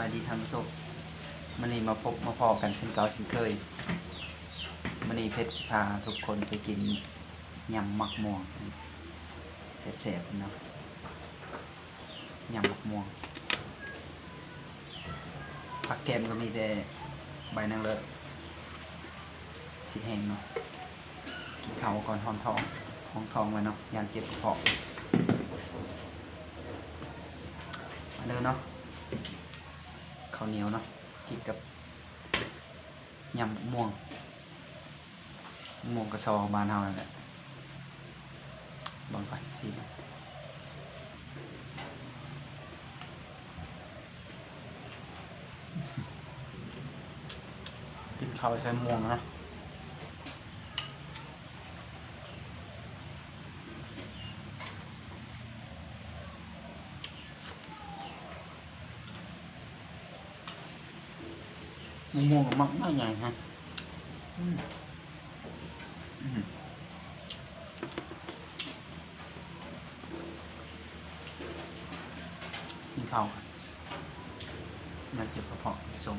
ສະບາຍດີທ່ານຜູ້ຊົມ, ມື້ນີ້ມາພົບມາພໍ້ກັນເຊັ່ນເກົ່າເຊັ່ນເຄີຍ. ມື້ນີ້ເພັດຊິພາທຸກຄົນໄປກິນຍຳໝາກມ່ວງ ແຊບໆເນາະ, ຍຳໝາກມ່ວງ. ຜັກແກ້ມກໍມີແຕ່ໃບນາງເລີດ ຊິແຫ້ງເນາະ. ກິນເຂົ້າກ່ອນ ຮອງທ້ອງ ຮອງທ້ອງໄວ້ເນາະ, ຢ້ານເຈັບກະເພາະ. ມາເດີເນາະ, ເຂົ້າໜຽວເນາະ ກິນກັບຍຳໝາກມ່ວງ, ໝາກມ່ວງກະຊໍບ້ານເຮົານັ້ນແຫຼະ. ເບິ່ງກ່ອນ ຊີມ ກິນເຂົ້າໃສ່ໝາກມ່ວງເນາະ. ໝາກມ່ວງກໍໝາກ ໝາກໃຫຍ່ຮະ. ອືມ ອືມ ກິນເຂົ້າ ມັນເຈັບກະເພາະ ສົມ.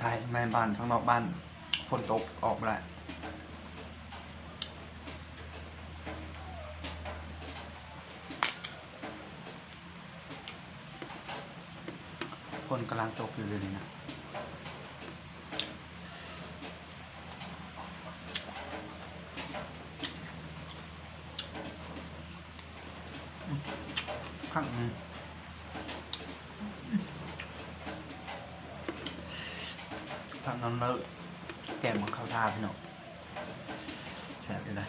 ຖ່າຍໃນບ້ານ ຂ້າງນອກບ້ານຝົນຕົກອອກບໍ່ໄດ້. ຝົນກຳລັງຕົກຢູ່ດຽວນີ້ນະ. ຄັກ ອືມ ຄັກນຳເລີຍ ແກງໝາກເຂົ້າທາ ພີ່ນ້ອງ. ແຊບຢູ່ເດ້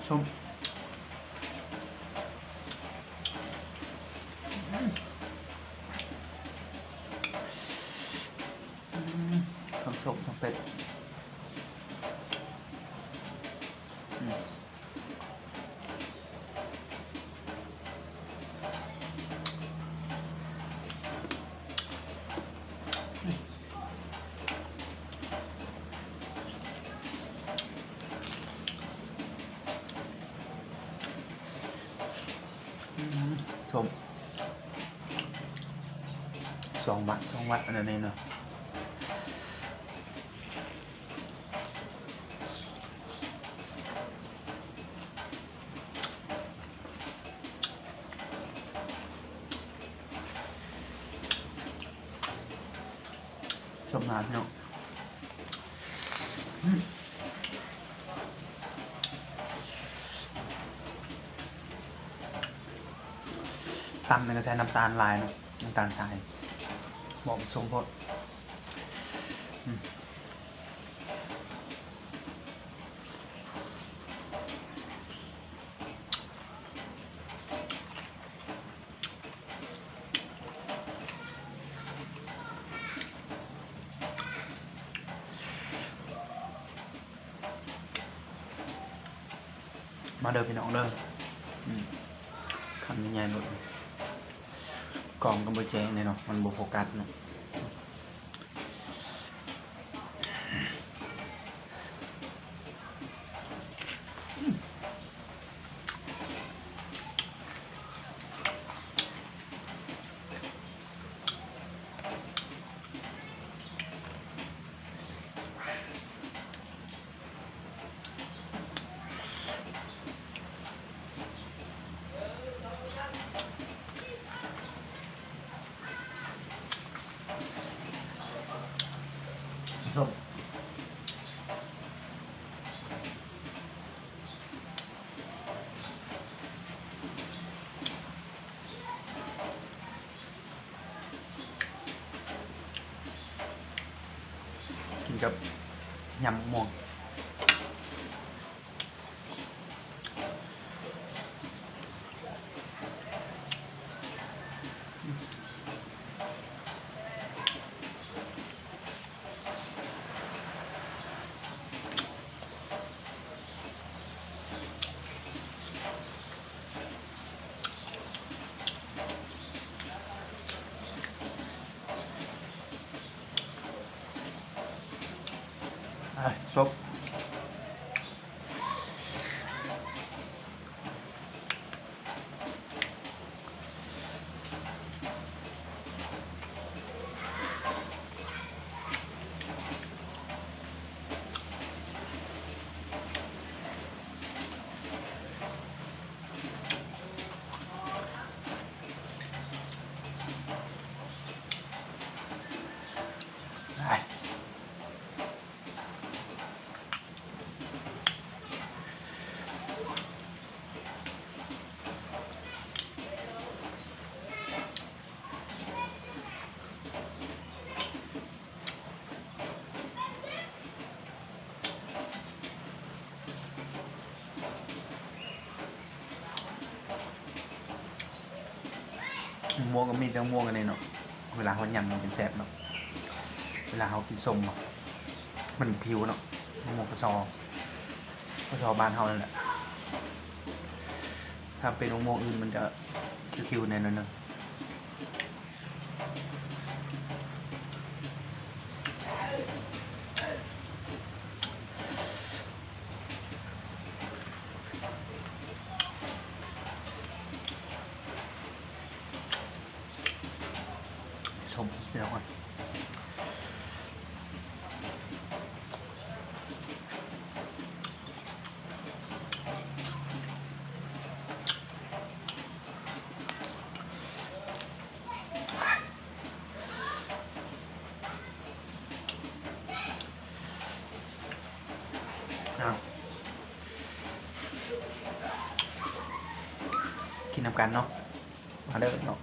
ສົ້ມ ອືມ ທັງສົ້ມທັງເຜັດ ອືມ. ອືມ ສົ້ມ ສອງບາດ ສອງບາດ ອັນນີ້ເນາະ. ສົ້ມຫຼາຍເນາະ ອືມ ຕຳນີ້ກໍໃສ່ນ້ຳຕານຫຼາຍເນາະ ນ້ຳຕານຊາຍ ບໍ່ສົມໂພດ ອືມ. ມາເດີພີ່ນ້ອງເດີ ອືມ ຄຳໃຫຍ່ໆໂລດ ກ້ອງກໍບໍ່ແຈ້ງເດ້ເນາະ ມັນບໍ່ໂຟກັສເນາະ. ກິນກັບຍຳໝາກມ່ວງ. ມ່ວງກໍມີແຕ່ມ່ວງອັນນີ້ເນາະ ເວລາເຮົາຫຍັງມັນຈຶ່ງແຊບເນາະ ເວລາເຮົາກິນສົ້ມເນາະ ມັນຜິວເນາະ ມ່ວງກະຊອ ກະຊອບ້ານເຮົານັ້ນແຫຼະ ຖ້າເປັນມະມ່ວງອື່ນມັນຈະຄິວໆແດ່ໜ້ອຍໜຶ່ງ. ສົ້ມ ພີ່ນ້ອງເອີຍ. ເອົາ ກິນນຳກັນເນາະ ມາເດີເນາະ.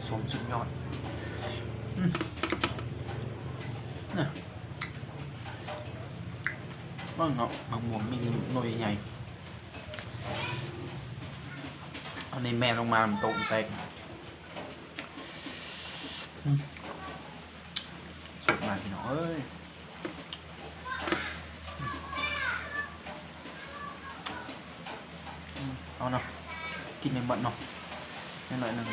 ສົ້ມສຸດຍອດ ອືມ ນະ ເບິ່ງເນາະ ໝາກມ່ວງມີໜ່ວຍໃຫຍ່ ອັນນີ້ແມ່ນລົງມາ ມັນຕົກແຕກ ອືມ ສຸດຫຼາຍ ພີ່ນ້ອງເອີຍ. ເອົາເນາະ ກິນໃຫ້ໝົດເນາະ ໜ້ອຍໜຶ່ງ.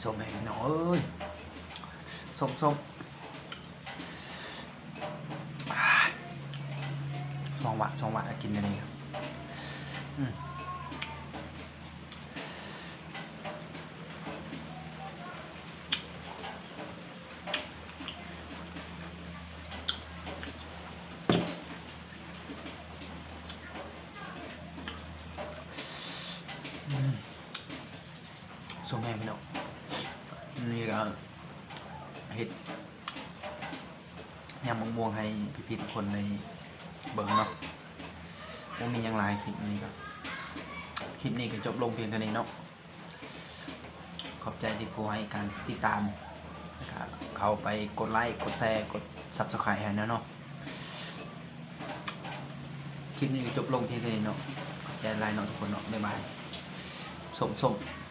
ສົ້ມແຮງ ພີ່ນ້ອງເອີຍ ສົ້ມໆ ສອງວະ ສອງວະ ກິນອັນນີ້ ອືມ. ສົ້ມແຮງ ພີ່ນ້ອງ ນີ້ກໍເຮັດ ຍຳໝາກມ່ວງໃຫ້ພີ່ໆທຸກຄົນໄດ້ເບິ່ງເນາະ ບໍ່ມີຫຍັງຫຼາຍ ຄລິບນີ້ກໍ ຄລິບນີ້ກໍຈົບລົງພຽງເທົ່ານີ້ເນາະ. ຂອບໃຈທີ່ຜູ້ໃຫ້ການຕິດຕາມ ແລ້ວກໍເຂົ້າໄປກົດໄລ ກົດແຊ ກົດ Subscribe ໃຫ້ແດ່ເນາະ. ຄລິບນີ້ກໍຈົບລົງພຽງເທົ່ານີ້ເນາະ ຂອບໃຈຫຼາຍເນາະທຸກຄົນເນາະ ບາຍບາຍ ສົ້ມໆ.